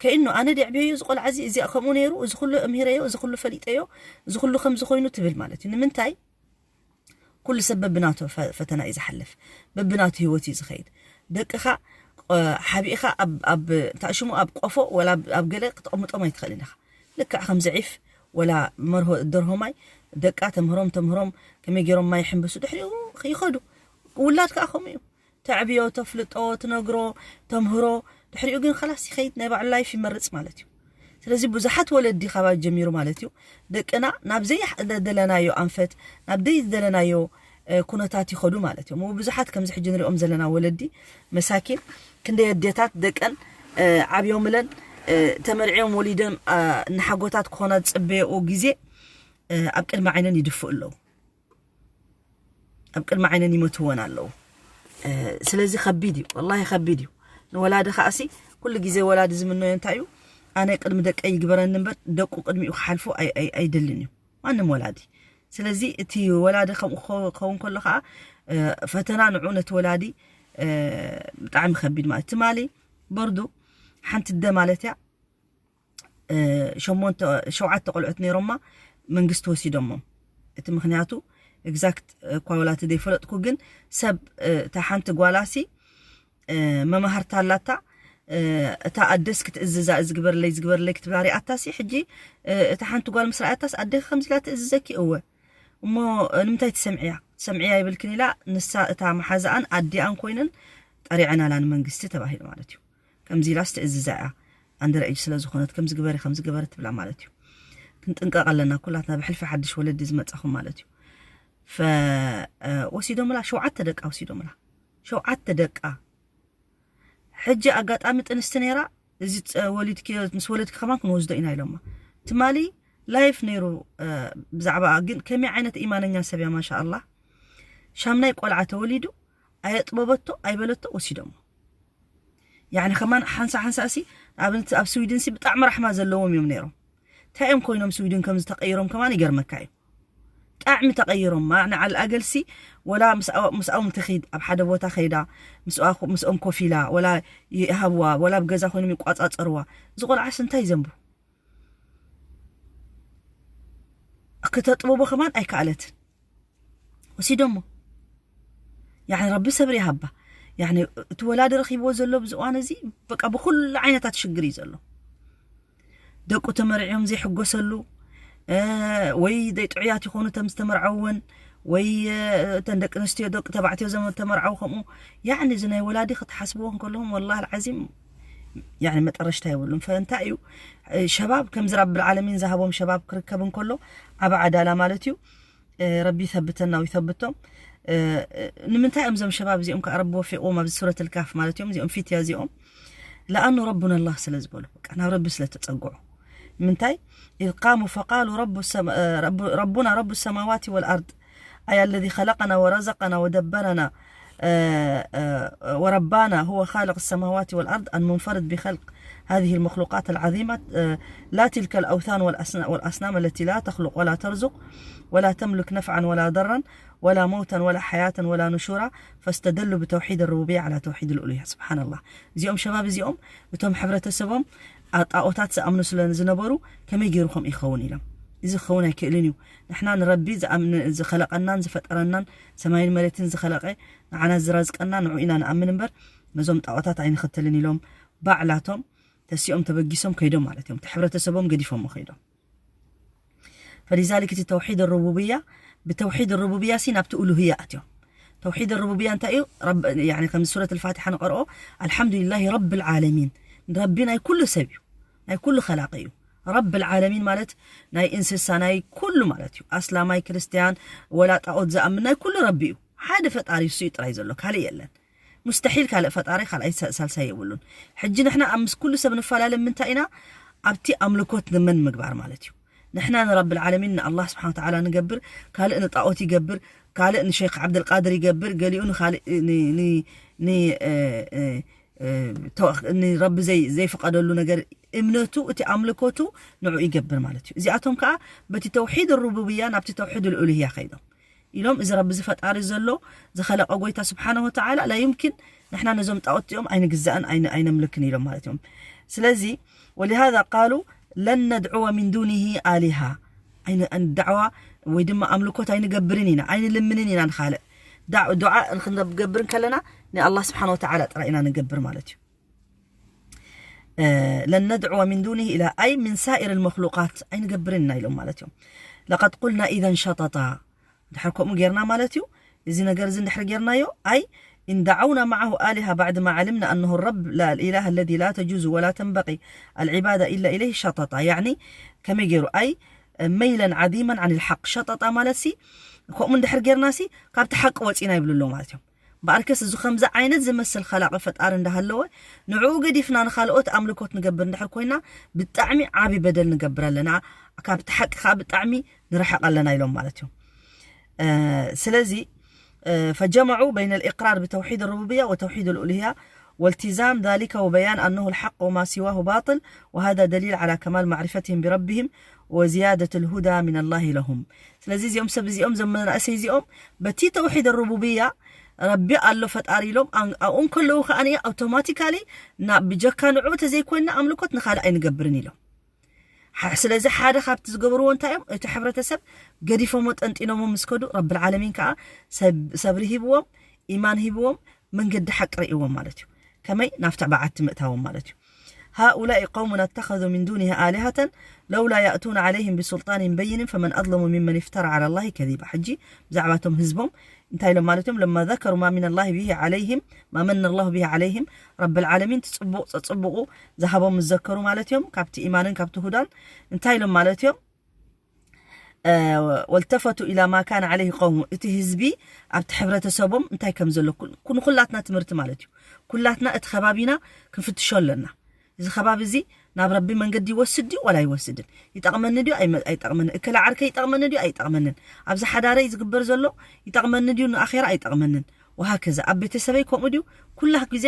ከእኑ ኣነ ደዕብየዮ እዚ ቆልዓ እዚ፣ እዚኣ ከምኡ ነይሩ፣ እዚ ኩሉ እምሂረዮ፣ እዚ ኩሉ ፈሊጠዮ፣ እዚ ኩሉ ከምዚ ኮይኑ ትብል ማለት እዩ። ንምንታይ? ኩሉ ሰብ በብናቱ ፈ-፣ ፈተና እዩ ዝሓልፍ፣ በብናቱ ህይወት እዩ ዝኸይድ። ደቅኻ፣ እ፣ ሓቢእኻ ኣብ፣ ኣብ፣ እንታይ ሽሙ፣ ኣብ ቆፎ ወላ ኣብ፣ ኣብ ገለ ክተቐምጦም ኣይትኽእልን ኢኻ። ልክዕ ከምዚ ዒፍ ወላ መርሆ ደርሆ ማይ፣ ደቃ ተምህሮም፣ ተምህሮም ከመይ ገይሮም ማይ ይሕንብሱ፣ ድሕሪኡ ይኸዱ። ውላድ ከኣ ከምኡ እዩ። ተዕብዮ፣ ተፍልጦ፣ ትነግሮ፣ ተምህሮ፣ ድሕሪኡ ግን ኸላስ ይኸይድ፣ ናይ ባዕሉ ላይፍ ይመርጽ ማለት እዩ። ስለዚ ብዙሓት ወለዲ ካባይ ጀሚሩ ማለት እዩ፣ ደቅና ናብ ዘይደለናዮ ኣንፈት፣ ናብ ዘይደለናዮ፣ እ፣ ኩነታት ይኸዱ ማለት እዮም። ብዙሓት ከምዚ ሕጂ ንሪኦም ዘለና ወለዲ መሳኪን፣ ክንደይ ኣዴታት ደቀን፣ እ፣ ዓብዮምለን፣ እ፣ ተመርዕዮም ወሊደን፣ እ፣ ንሓጎታት ክኾና ዝጽበየኦ ግዜ፣ እ፣ ኣብ ቅድሚ ዓይነን ይድፍኡ ኣለዉ። ኣብ ቅድሚ ዓይነን ይመትወን ኣለዉ። እ፣ ስለዚ ከቢድ እዩ፣ ወላሂ ከቢድ እዩ። ንወላዲ ከኣሲ ኩሉ ግዜ ወላዲ ዝምነዮ እንታይ እዩ? ኣነ ቅድሚ ደቀይ ይግበረኒ እምበር ደቁ ቅድሚኡ ክሓልፉ ኣይ-፣ ኣይ-፣ ኣይደልን እዩ ማንም ወላዲ። ስለዚ እቲ ወላዲ ከምኡ ክኸ-፣ ክኸውን ከሎ ከኣ፣ እ፣ ፈተና ንዑ ነቲ ወላዲ፣ እ፣ ብጣዕሚ ከቢድ ማለት። ትማሊ በርዱ ሓንቲ ኣደ ማለት እያ፣ እ፣ ሸሞንተ፣ ሸውዓተ ቆልዑት ነይሮማ፣ መንግስቲ ወሲዶሞም። እቲ ምኽንያቱ ኤግዛክት እኳ ወላ እቲ ዘይፈለጥኩ፣ ግን ሰብ፣ እ፣ እታ ሓንቲ ጓላሲ፣ እ፣ መማህርታ ኣላታ፣ እ፣ እታ ኣደስ ክትእዝዛ፣ እዚ ግበርለይ፣ እዚ ግበርለይ ክትብላ ሪኣታሲ፣ ሕጂ፣ እ፣ እታ ሓንቲ ጓል ምስ ረኣያታስ፣ ኣደኺ ከምዚ ኢላ ትእዝዘኪ? እወ። እሞ፣ እ፣ ንምንታይ ትሰምዕያ? ትሰምዕያ ይብልክን ኢላ፣ ንሳ እታ መሓዛኣን ኣዲኣን ኮይነን ጠሪዐናላ ንመንግስቲ ተባሂሉ ማለት እዩ። ከምዚ ኢላስ ትእዝዛ እያ፣ ኣንደር ኤጅ ስለ ዝኾነት፣ ከምዚ ግበሪ፣ ከምዚ ግበሪ ትብላ ማለት እዩ። ክንጥንቀቕ ኣለና ኩላትና፣ ብሕልፊ ሓድሽ ወለዲ ዝመጻኹም ማለት እዩ። ፈ-፣ እ፣ ወሲዶምላ፣ ሸውዓተ ደቃ ወሲዶምላ። ሸውዓተ ደቃ። ሕጂ ኣጋጣሚ ጥንስቲ ነይራ፣ እዚ ጸ-፣ ወሊድኪ፣ ምስ ወለድኪ ከማን ክንወስዶ ኢና ኢሎማ። ትማሊ ላይፍ ነይሩ፣ እ፣ ብዛዕባኣ ግን ከመይ ዓይነት ኢማነኛ ሰብ እያ፣ ማሻኣላህ። ሻምናይ ቆልዓ ተወሊዱ፣ ኣየጥበበቶ፣ ኣይበለቶ፣ ወሲዶሞ። ያዕኒ ከማን ሓንሳ ሓንሳ ሲ፣ ንኣብነት ኣብ ስዊድን ሲ ብጣዕሚ ራሕማ ዘለዎም እዮም ነይሮም። እንታይ እዮም ኮይኖም ስዊድን ከም ዝተቐይሮም ከማን ይገርመካ እዩ። ብጣዕሚ ተቐይሮም። ማ-፣ ንዓል ኣገልሲ ወላ ምስ ኣው-፣ ምስኦም ትኺድ፣ ኣብ ሓደ ቦታ ከይዳ፣ ምስኣ-፣ ምስኦም ኮፍ ኢላ፣ ወላ ይሃብዋ፣ ወላ ኣብ ገዛ ኮይኖም ይቋጻጸርዋ። እዚ ቆልዓስ እንታይ ዘንቡ? ክተጥበቦ ከማን ኣይከኣለትን። ወሲዶሞ። ያዕኒ ረቢ ሰብሪ ይሃባ። ያዕኒ እቲ ወላዲ ረኺብዎ ዘሎ ኣብዚ እዋን እዚ በቃ ብኹሉ ዓይነታት ሽግር እዩ ዘሎ። ደቁ ተመርዕዮም ዘይሕጎሰሉ፣ እ፣ ወይ ደይ ጥዑያት ይኾኑ እቶም ዝተመርዐውን፣ ወይ፣ እ፣ እተን ደቂ ኣንስትዮ ደቂ ተባዕትዮ ዘም-፣ ተመርዐው ከምኡ። ያዕኒ እዚ ናይ ወላዲ ክትሓስብዎ እንከለኹም ወላሂ ኣልዓዚም ያዕኒ መጠረሽታ የብሉን። ፈእንታይ እዩ፣ እ፣ ሸባብ ከምዚ ረብል ዓለሚን ዝሃቦም ሸባብ ክርከብ እንከሎ ዓቢ ዓዳላ ማለት እዩ። እ፣ ረቢ ይሰብተና ወይሰብቶም። እ፣ እ፣ ንምንታይ እዮም እዞም ሸባብ እዚኦም ከኣ ረቢ ወፊቕዎም ኣብዚ ሱረት ልካፍ ማለት እዮም፣ እዚኦም ፊትያ እዚኦም? ለኣኑ ረቡና ኣላህ ስለ ዝበሉ፣ በቃ ናብ ረቢ ስለ ተጸግዑ። ንምንታይ? إذ قاموا فقالوا رب السما-، እ፣ رب-، ربنا رب السماوات والأرض، أي الذي خلقنا ورزقنا ودبرنا، እ፣ እ፣ وربانا هو خالق السماوات والأرض المنفرد بخلق هذه المخلوقات العظيمة، እ፣ لا تلك الأوثان والأصنا-، والأصنام التي لا تخلق ولا ترزق ولا تملك نفعا ولا ضرا ولا موتا ولا حياة ولا نشورا، فاستدلوا بتوحيد الربوبية على توحيد الألوهية. سبحان الله. እዚኦም ሸባብ እዚኦም እቶም ሕብረተሰቦም ጣኦታት ዝኣምኑ ስለ ዝነበሩ ከመይ ገይሩ ከምኡ ይኸውን ኢሎም። እዚ ክኸውን ኣይክእልን እዩ። ንሕና ንረቢ ዝኣምን-፣ ዝኸለቐናን ዝፈጠረናን ሰማይን መሬትን ዝኸለቐ ንዓና ዝረዝቀና ንዑ ኢና ንኣምን እምበር ነዞም ጣኦታት ኣይንኽተልን ኢሎም ባዕላቶም ተሲኦም ተበጊሶም ከይዶም ማለት እዮም። እቲ ሕብረተሰቦም ገዲፎሞ ከይዶም። فلذلك እቲ ተውሒድ ሩቡብያ፣ ብተውሒድ ሩቡብያ ሲ ናብቲ ኡሉህያ ኣትዮም። ተውሒድ ሩቡብያ እንታይ እዩ? ረብ-፣ ያኒ ከም ሱረት ኣልፋቲሓ ንቐርኦ፣ ኣልሓምዱሊላሂ ረብል ዓለሚን፣ ረቢ ናይ ኩሉ ሰብ እዩ፣ ናይ ኩሉ ኸላቂ እዩ። ረብል ዓለሚን ማለት ናይ እንስሳ፣ ናይ ኩሉ ማለት እዩ። ኣስላማይ፣ ክርስትያን፣ ወላ ጣኦት ዝኣምን ናይ ኩሉ ረቢ እዩ። ሓደ ፈጣሪ እሱ እዩ ጥራይ ዘሎ፣ ካልእ የለን። ሙስተሒል ካልእ ፈጣሪ ካልኣይ ሳ-፣ ሳልሳይ የብሉን። ሕጂ ንሕና ኣብ ምስ ኩሉ ሰብ ንፈላለ ምንታይ ኢና? ኣብቲ ኣምልኮት ንመን ምግባር ማለት እዩ። ንሕና ንረብል ዓለሚን ንኣላህ ስብሓን ወተዓላ ንገብር፣ ካልእ ንጣኦት ይገብር፣ ካልእ ንሸይኽ ዓብደልቃድር ይገብር፣ ገሊኡ ንኻልእ ን-፣ ን-፣ ን-፣ እ፣ እ፣ እ፣ ተወ-፣ ንረቢ ዘይ-፣ ዘይፍቀደሉ ነገር እምነቱ፣ እቲ ኣምልኮቱ ንዑ ይገብር ማለት እዩ። እዚኣቶም ከዓ በቲ ተውሒድ ሩቡብያ ናብቲ ተውሒድ ልኡልህያ ከይዶም ኢሎም፣ እዚ ረቢ እዚ ፈጣሪ ዘሎ ዝኸለቐ ጎይታ ስብሓነ ወተዓላ ላ ዩምኪን ንሕና ነዞም ጣኦት እዚኦም ኣይንግዛእን ኣይነ-፣ ኣይነምልክን ኢሎም ማለት እዮም። ስለዚ ولهذا قالوا لن ندعو من دونه آلهة. ኣይን ዳዕዋ ወይ ድማ ኣምልኮት ኣይንገብርን ኢና ኣይንልምንን ኢና ንኻልእ። ዱዓ ክንገብር ከለና ንኣላህ ስብሓን ወተዓላ ጥራይ ኢና ንገብር ማለት እዩ። لن ندعو من دونه إلها أي من سائر المخلوقات ኣይንገብርን ኢና ኢሎም ማለት እዮም። لقد قلنا إذا شططا ድሕር ከምኡ ጌርና ማለት እዩ። እዚ ነገር እዚ እንድሕር ጌርናዮ ኣይ إن دعونا معه آلهة بعد ما علمنا أنه الرب لا الإله الذي لا تجوز ولا تنبغي العبادة إلا إليه شططا يعني ከመይ ገይሩ ኣይ ميلا عظيما عن الحق شططا ማለት ሲ ከምኡ እንድሕር ጌርና ሲ ካብቲ ሓቂ ወፂና ይብሉ ኣለዉ ማለት እዮም። በኣርከስ እዚ ከምዚ ዓይነት ዝመስል ኸላቒ ፈጣሪ እንዳሃለወ ንዕኡ ገዲፍና ንኻልኦት ኣምልኮት ንገብር እንድሕር ኮይና ብጣዕሚ ዓቢ በደል ንገብር ኣለና። ካብቲ ሓቂ ከዓ ብጣዕሚ ንርሕቕ ኣለና ኢሎም ማለት እዮም። ስለዚ فجمعوا بين الإقرار بتوحيد الربوبية وتوحيد الألوهية والتزام ذلك وبيان أنه الحق وما سواه باطل وهذا دليل على كمال معرفتهم بربهم وزيادة الهدى من الله لهم. ስለዚ እዚኦም ሰብ እዚኦም ዘመናእሰይ እዚኦም በቲ ተውሒድ ሩቡብያ ረቢ ኣሎ ፈጣሪ ኢሎም ኣብኡ እንከለዉ ከዓ ኣውቶማቲካሊ ብጀካ ንዑ ተዘይኮይና ኣምልኮት ንካልእ ኣይንገብርን ኢሎም። ስለዚ ሓደ ካብቲ ዝገበርዎ እንታይ እዮም? እቲ ሕብረተሰብ ገዲፎሞ ጠንጢኖሞ ምስ ከዱ ረብል ዓለሚን ከዓ ሰብሪ ሂብዎም፣ ኢማን ሂብዎም፣ መንገዲ ሓቂ ርእይዎም ማለት እዩ። ከመይ ናብቲ በዓቲ ምእታዎም ማለት እዩ። هؤلاء قومنا اتخذوا من دونه آلهة لولا يأتون عليهم بسلطان بين فمن أظلم ممن افترى على الله كذبا. ሕጂ ብዛዕባቶም ህዝቦም እንታይ ኢሎም ማለት እዮም? لما ذكروا ما من الله به عليهم ما من الله به عليهم ረብል ዓለሚን ትጽቡቕ ጸጽቡቑ ዝሃቦም ምስ ዘከሩ ማለት እዮም ካብቲ ኢማንን ካብቲ ሁዳን እንታይ ኢሎም ማለት እዮም? والتفتوا إلى ما كان عليه قومه እቲ ህዝቢ ኣብቲ ሕብረተሰቦም እንታይ ከም ዘሎ ንኩላትና ትምህርቲ ማለት እዩ። ኩላትና እቲ ከባቢና ክንፍትሾ ኣለና። እዚ ከባቢ እዚ ናብ ረቢ መንገዲ ይወስድ ድዩ ዋላ ይወስድን? ይጠቕመኒ ድዩ ኣይጠቕመንን? እከለ ዓርከይ ይጠቕመኒ ድዩ ኣይጠቕመንን? ኣብዚ ሓዳረይ ዝግበር ዘሎ ይጠቕመኒ ድዩ ንኣኼራ ኣይጠቕመንን? ወሃከዛ ኣብ ቤተሰበይ ከምኡ ድዩ? ኩላ ግዜ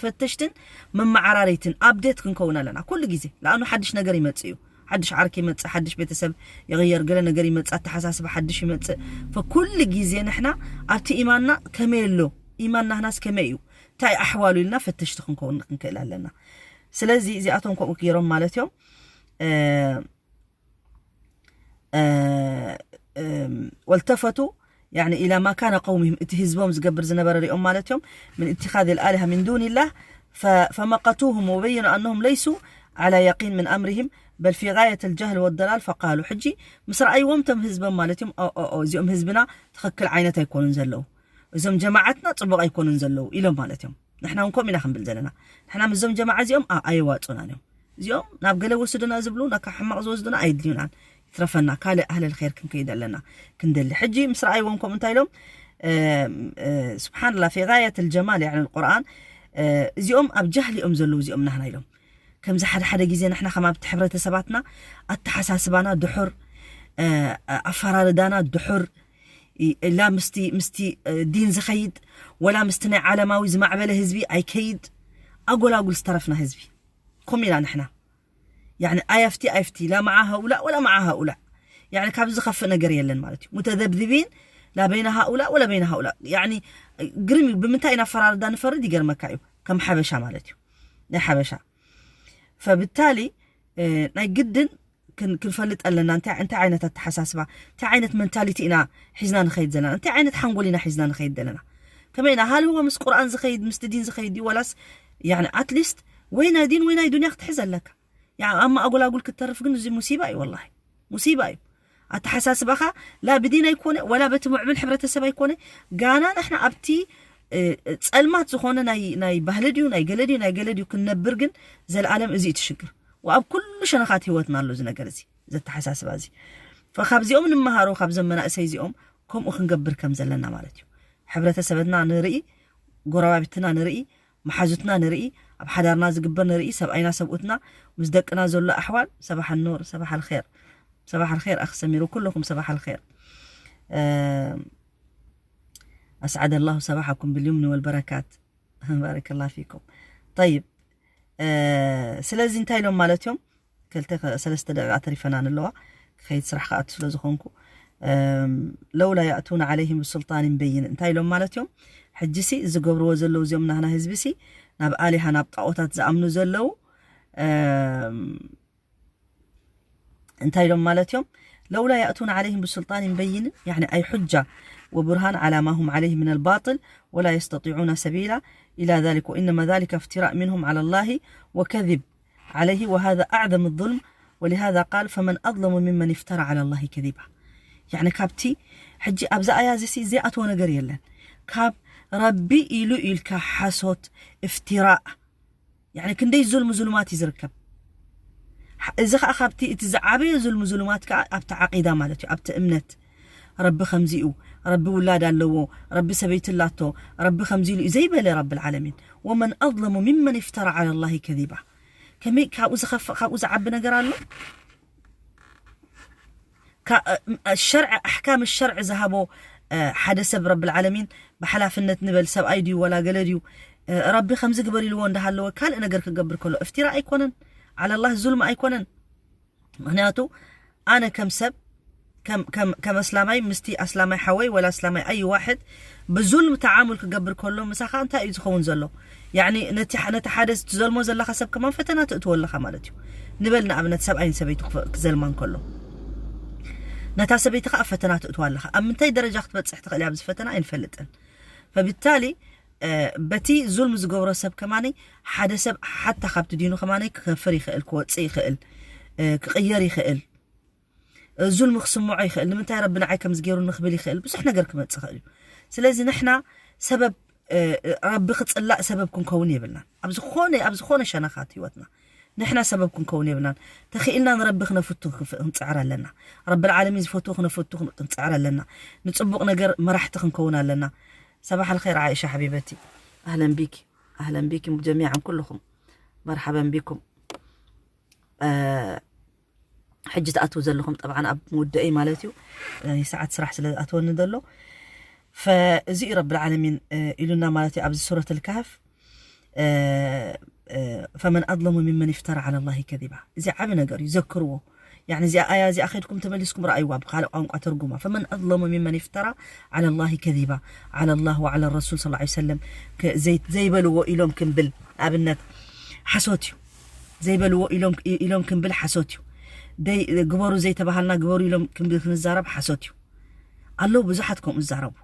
ፈተሽትን መመዓራረይትን ኣብዴት ክንከውን ኣለና ኩሉ ግዜ። ለኣኑ ሓድሽ ነገር ይመጽእ እዩ። ሓድሽ ዓርኪ ይመጽእ፣ ሓድሽ ቤተሰብ ይቕየር፣ ገለ ነገር ይመጽእ፣ ኣተሓሳስባ ሓድሽ ይመጽእ። ፈኩሉ ግዜ ንሕና ኣብቲ ኢማንና ከመይ ኣሎ፣ ኢማን ናህናስ ከመይ እዩ፣ እንታይ ኣሕዋሉ ኢልና ፈተሽቲ ክንከውን ክንክእል ኣለና። ስለዚ እዚኣቶም ከምኡ ገይሮም ማለት እዮም። والتفتوا يعني إلى ما كان قومهم እቲ ህዝቦም ዝገብር ዝነበረ ሪኦም ማለት እዮም من اتخاذ الآلهة من دون الله فمقتوهم وبينوا أنهم ليسوا على يقين من أمرهم بل في غاية الجهل والضلال فقالوا ሕጂ ምስ ረኣይዎም ቶም ህዝቦም ማለት እዮም እዚኦም ህዝብና ትኽክል ዓይነት ኣይኮኑን ዘለዉ እዞም ጀማዓትና ፅቡቕ ኣይኮኑን ዘለዉ ኢሎም ማለት እዮም ንሕና እውን ከምኡ ኢና ክንብል ዘለና ንሕና ምስዞም ጀማዓ እዚኦም ኣየዋፁናን እዮም እዚኦም ናብ ገለ ወስዱና ዝብሉ ናብ ሕማቕ ዝወስዱና ኣይድልዩናን ይትረፈና ካልእ ኣህለል ኸይር ክንከይድ ኣለና ክንደሊ ሕጂ ምስ ረኣይዎም ከምኡ እንታይ ኢሎም ስብሓንላ ፊ ጋየት ልጀማል ያዕኒ ቁርኣን እዚኦም ኣብ ጃህል እዮም ዘለዉ እዚኦም ናህና ኢሎም ከምዚ ሓደ ሓደ ግዜ ንሕና ከም ኣብቲ ሕብረተሰባትና ኣተሓሳስባና ድሑር ኣፈራርዳና ድሑር ላ ምስቲ ምስቲ ዲን ዝኸይድ ወላ ምስቲ ናይ ዓለማዊ ዝማዕበለ ህዝቢ ኣይከይድ ኣጎላጉል ዝተረፍና ህዝቢ ኮም ኢና ንሕና ያኒ ኣይ ኣብቲ ኣይ ኣብቲ ላ መዓ ሃኡላ ወላ መዓ ሃኡላ ያኒ ካብ ዝኸፍእ ነገር የለን ማለት እዩ ሙተዘብዝቢን ላ በይነ ሃኡላ ወላ በይነ ሃኡላ ያኒ ግርም እዩ ብምንታይ ኢና ኣፈራርዳ ንፈርድ ይገርመካ እዩ ከም ሓበሻ ማለት እዩ ናይ ሓበሻ ፈብታሊ ናይ ግድን ክንፈልጥ ኣለና እንታይ ዓይነት ኣተሓሳስባ እንታይ ዓይነት መንታሊቲ ኢና ሒዝና ንኸይድ ዘለና እንታይ ዓይነት ሓንጎል ኢና ሒዝና ንኸይድ ዘለና ከመይ ኢና ሃል ህወ ምስ ቁርኣን ዝኸይድ ምስ ዲን ዝኸይድ እዩ ወላስ ያኒ ኣትሊስት ወይ ናይ ዲን ወይ ናይ ዱንያ ክትሕዝ ኣለካ ያ ኣብ ማእጎላጉል ክትተርፍ ግን እዚ ሙሲባ እዩ ወላሂ ሙሲባ እዩ ኣተሓሳስባኻ ላ ብዲን ኣይኮነ ወላ በቲ ሙዕብል ሕብረተሰብ ኣይኮነ ጋና ንሕና ኣብቲ ጸልማት ዝኾነ ናይ ናይ ባህሊ ድዩ ናይ ገለ ድዩ ናይ ገለ ድዩ ክንነብር ግን ዘልኣለም እዚ እዩ ትሽግር ወኣብ ኩሉ ሸነኻት ህይወትና ኣሎ እዚ ነገር እዚ ዘተሓሳስባ እዚ ካብዚኦም ንምሃሮ ካብዞም መናእሰይ እዚኦም ከምኡ ክንገብር ከም ዘለና ማለት እዩ ሕብረተሰብና ንርኢ ጎረባብትና ንርኢ መሓዙትና ንርኢ ኣብ ሓዳርና ዝግበር ንርኢ ሰብኣይና ሰብኡትና ምስ ደቅና ዘሎ ኣሕዋል ሰባሕ ኑር ሰባሕ ልር ሰባሕ ልር ኣክ ሰሚሩ ኩለኩም ሰባሕ ልር ኣስዓደ ላሁ ሰባሓኩም ብልዩምኒ ወልበረካት ባረከላ ፊኩም ጠይብ ስለዚ እንታይ ኢሎም ማለት እዮም ክልተ ሰለስተ ደቂቃ ተሪፈና ንለዋ ክኸይድ ስራሕ ክኣቱ ስለ ዝኾንኩ ለውላ ያእቱና ዓለይህም ብሱልጣንን በይን እንታይ ኢሎም ማለት እዮም ሕጂሲ ዝገብርዎ ዘለዉ እዚኦም ናህና ህዝቢሲ ናብ ኣሊሃ ናብ ጣዖታት ዝኣምኑ ዘለዉ እንታይ ኢሎም ማለት እዮም? لولا يأتون عليهم بسلطان بين، يعني أي حجة وبرهان على ما هم عليه من الباطل ولا يستطيعون سبيلا إلى ذلك وإنما ذلك افتراء منهم على الله وكذب عليه وهذا أعظم الظلم ولهذا قال فمن أظلم ممن افترى على الله كذبا. يعني ካብቲ ሕጂ ኣብዛ ኣያ እዚ ዘይኣትዎ ነገር የለን። ካብ ረቢ ኢሉ ኢልካ ሓሶት፣ እፍትራእ፣ يعني ክንደይ ዙልም ዙሉማት እዩ ዝርከብ። እዚ ከዓ ካብቲ እቲ ዝዓበየ ዙልም ዙሉማት ከዓ ኣብቲ ዓቂዳ ማለት እዩ፣ ኣብቲ እምነት። ረቢ ከምዚኡ፣ ረቢ ውላድ ኣለዎ፣ ረቢ ሰበይቲ ኣላቶ፣ ረቢ ከምዚ ኢሉ እዩ ዘይበለ ረብል ዓለሚን። ومن أظلم ممن افترى على الله كذبا። ከመይ ካብኡ ዝኸፍእ፣ ካብኡ ዝዓቢ ነገር ኣሎ? ሸርዕ፣ ኣሕካም ሸርዕ ዝሃቦ ሓደ ሰብ ረብል ዓለሚን ብሓላፍነት ንበል ሰብኣይ ድዩ ወላ ገለ ድዩ ረቢ ከምዚ ግበር ኢልዎ እንዳሃለወ ካልእ ነገር ክገብር ከሎ እፍትራ ኣይኮነን፣ ዓለላህ ዙልም ኣይኮነን። ምክንያቱ ኣነ ከም ሰብ ከም ኣስላማይ ምስቲ ኣስላማይ ሓወይ ወላ ኣስላማይ ኣይ ዋሕድ ብዙልም ተዓሙል ክገብር ከሎ ምሳኻ እንታይ እዩ ዝኸውን ዘሎ? ያኒ ነቲ ሓደ ዝትዘልሞ ዘለኻ ሰብ ከማን ፈተና ትእትዎ ኣለኻ ማለት እዩ። ንበል ንኣብነት ሰብኣይን ሰበይቱ ክዘልማ እንከሎ ነታ ሰበይቲ ከዓ ፈተና ትእትዋ ኣለኻ። ኣብ ምንታይ ደረጃ ክትበፅሕ ትኽእል እያ ኣብዚ ፈተና ኣይንፈልጥን። ፈብታሊ በቲ ዙልም ዝገብሮ ሰብ ከማነይ ሓደ ሰብ ሓታ ካብቲ ዲኑ ከማነይ ክከፍር ይኽእል፣ ክወፅእ ይኽእል፣ ክቕየር ይኽእል፣ ዙልም ክስምዖ ይኽእል። ንምንታይ ረቢ ንዓይ ከምዚ ገይሩ ንክብል ይኽእል። ብዙሕ ነገር ክመፅእ ይኽእል እዩ። ስለዚ ንሕና ሰበብ ረቢ ክፅላእ ሰበብ ክንከውን የብልናን። ኣብ ዝኾነ ኣብ ዝኾነ ሸነኻት ህይወትና ንሕና ሰበብ ክንከውን የብልናን። ተኽኢልና ንረቢ ክነፍቱ ክንፅዕር ኣለና። ረብል ዓለሚን ዝፈትዎ ክነፍቱ ክንፅዕር ኣለና። ንፅቡቕ ነገር መራሕቲ ክንከውን ኣለና። ሰባሕ ኣልኸይር ዓኢሻ ሓቢበቲ፣ ኣህለን ቢኪ ኣህለን ቢኪ ጀሚዓን ኩልኹም መርሓበን ቢኩም። ሕጂ ትኣትዉ ዘለኹም ጠብዓን ኣብ ምውደኢ ማለት እዩ። ሰዓት ስራሕ ስለ ዝኣትወኒ ዘሎ ፈእዚ እዩ ረብል ዓለሚን ኢሉና ማለት እዩ ኣብዚ ሱረት ልካህፍ ፈመን ኣظለሙ ሚመን ይፍተራ ዓላ ላሂ ከዚባ። እዚ ዓብ ነገር እዩ፣ ዘክርዎ። ያኒ እዚኣ ኣያ እዚኣ ከድኩም ተመሊስኩም ረኣይዋ፣ ብካልእ ቋንቋ ተርጉማ። ፈመን ኣظለሙ ሚመን ይፍተራ ዓላ ላሂ ከዚባ ዓላ ላህ ወዓላ ረሱል ሰለላሁ ዐለይሂ ወሰለም ዘይበልዎ ኢሎም ክንብል ኣብነት ሓሶት እዩ። ዘይበልዎ ኢሎም ክንብል ሓሶት እዩ። ግበሩ ዘይተባሃልና ግበሩ ኢሎም ክንብል ክንዛረብ ሓሶት እዩ። ኣለዉ ብዙሓት ከምኡ ዝዛረቡ።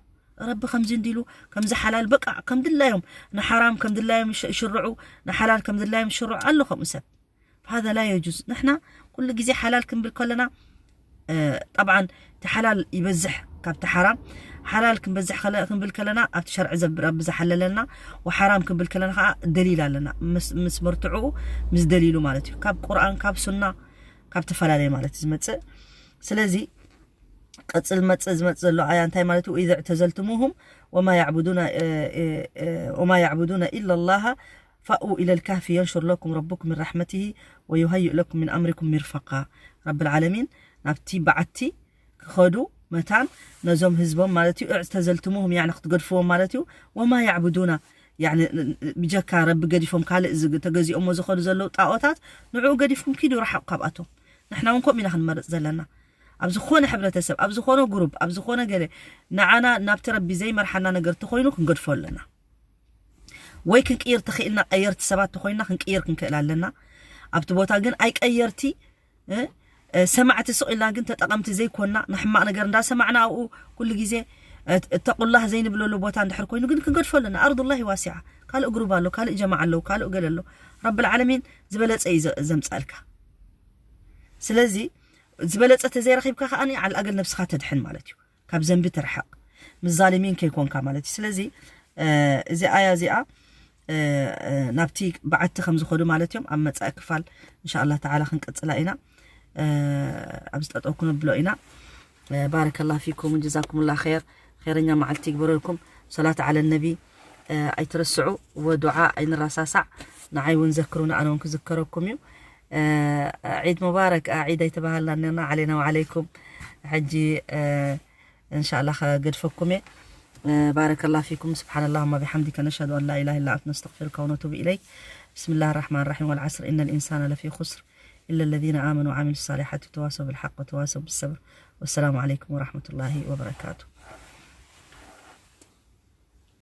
ረቢ ከምዚ እንዲሉ ከምዚ ሓላል በቃ ከም ድላዮም ንሓራም ከም ድላዮም ይሽርዑ፣ ንሓላል ከም ድላዮም ይሽርዑ ኣሎ ከምኡ ሰብ። فهذا لا يجوز። ንሕና ኩሉ ግዜ ሓላል ክንብል ከለና ጠብዓን እቲ ሓላል ይበዝሕ ካብቲ ሓራም። ሓላል ክንበዝሕ ክንብል ከለና ኣብቲ ሸርዒ ረቢ ዝሓለለና፣ ወሓራም ክንብል ከለና ከዓ ደሊል ኣለና ምስ መርትዕኡ ምስ ደሊሉ ማለት እዩ። ካብ ቁርኣን ካብ ሱና ካብ ተፈላለየ ማለት እዩ ዝመፅእ። ስለዚ ቀፅል መፅእ ዝመፅእ ዘሎ ኣያ እንታይ ማለት እዩ? ኢዘ ዕተዘልትሙሁም ወማ ያዕቡዱና ወማ ያዕቡዱና ኢላ ላሃ ፈእዉ ኢለ ልካህፊ የንሹር ለኩም ረቡኩም ምን ራሕመትሂ ወዩሀይእ ለኩም ምን ኣምሪኩም ሚርፈቃ። ረብል ዓለሚን ናብቲ በዓቲ ክኸዱ መታን ነዞም ህዝቦም ማለት እዩ እዕተዘልትሙሁም ያኒ ክትገድፍዎም ማለት እዩ። ወማ ያዕቡዱና ያኒ ብጀካ ረቢ ገዲፎም ካልእ ተገዚኦሞ ዝኸዱ ዘለዉ ጣዖታት ንዕኡ ገዲፍኩም ኪዱ ረሓቑ ካብኣቶም። ንሕና እውን ከምኡ ኢና ክንመርፅ ዘለና። ኣብ ዝኾነ ሕብረተሰብ ኣብ ዝኾነ ጉሩብ ኣብ ዝኾነ ገለ ንዓና ናብቲ ረቢ ዘይመርሓና ነገር ተኾይኑ ክንገድፎ ኣለና። ወይ ክንቅይር ተኽኢልና ቀየርቲ ሰባት ተኾይንና ክንቅይር ክንክእል ኣለና። ኣብቲ ቦታ ግን ኣይቀየርቲ ሰማዕቲ ስቕ ኢልና ግን ተጠቐምቲ ዘይኮንና ንሕማቕ ነገር እንዳሰማዕና ኣብኡ ኩሉ ግዜ እተቁላህ ዘይንብለሉ ቦታ እንድሕር ኮይኑ ግን ክንገድፎ ኣለና። ኣርዱላሂ ዋሲዓ። ካልእ ግሩብ ኣሎ፣ ካልእ ጀማዓ ኣለዉ፣ ካልእ ገለ ኣሎ። ረብል ዓለሚን ዝበለፀ እዩ ዘምፀእልካ። ስለዚ ዝበለፀ ተዘይረኺብካ ከኣ ዓል ኣገል ነብስኻ ተድሕን ማለት እዩ። ካብ ዘንቢ ትርሕቕ ምስ ዛሊሚን ከይኮንካ ማለት እዩ። ስለዚ እዚ ኣያ እዚኣ ናብቲ በዓቲ ከም ዝኸዱ ማለት እዮም። ኣብ መጻኢ ክፋል እንሻ ኣላህ ተዓላ ክንቅጽላ ኢና። ኣብዚ ጠጠው ክንብሎ ኢና። ባረከላህ ፊኩም ወጀዛኩሙላህ ኸይር። ኸይረኛ መዓልቲ ይግበረልኩም። ሰላት ዓለ ነቢ ኣይትረስዑ ወዱዓ ኣይንረሳሳዕ። ንዓይ እውን ዘክሩኒ ኣነ እውን ክዝከረኩም እዩ። ዒድ ሙባረክ። ዒድ ኣይተባሃልና ነና ዓለይና ወዓለይኩም። ሕጂ እንሻላ ከገድፈኩም እየ። ባረከላህ ፊኩም። ስብሓንላህ ወማ ቢሓምዲከ ነሽሀዱ ኣን ላ ኢላሃ ኢላ ኣንተ ነስተግፊሩከ ወነቱቡ ኢለይክ። ብስምላህ ራሕማን ራሒም። ወልዓስር ኢነል ኢንሳነ ለፊ ኹስር ኢለ ለዚነ ኣመኑ ወዓሚሉ ሳሊሓት ወተዋሰው ብልሓቅ ወተዋሰው ብሰብር። ወሰላሙ ዓለይኩም ወራሕመቱላሂ ወበረካቱ።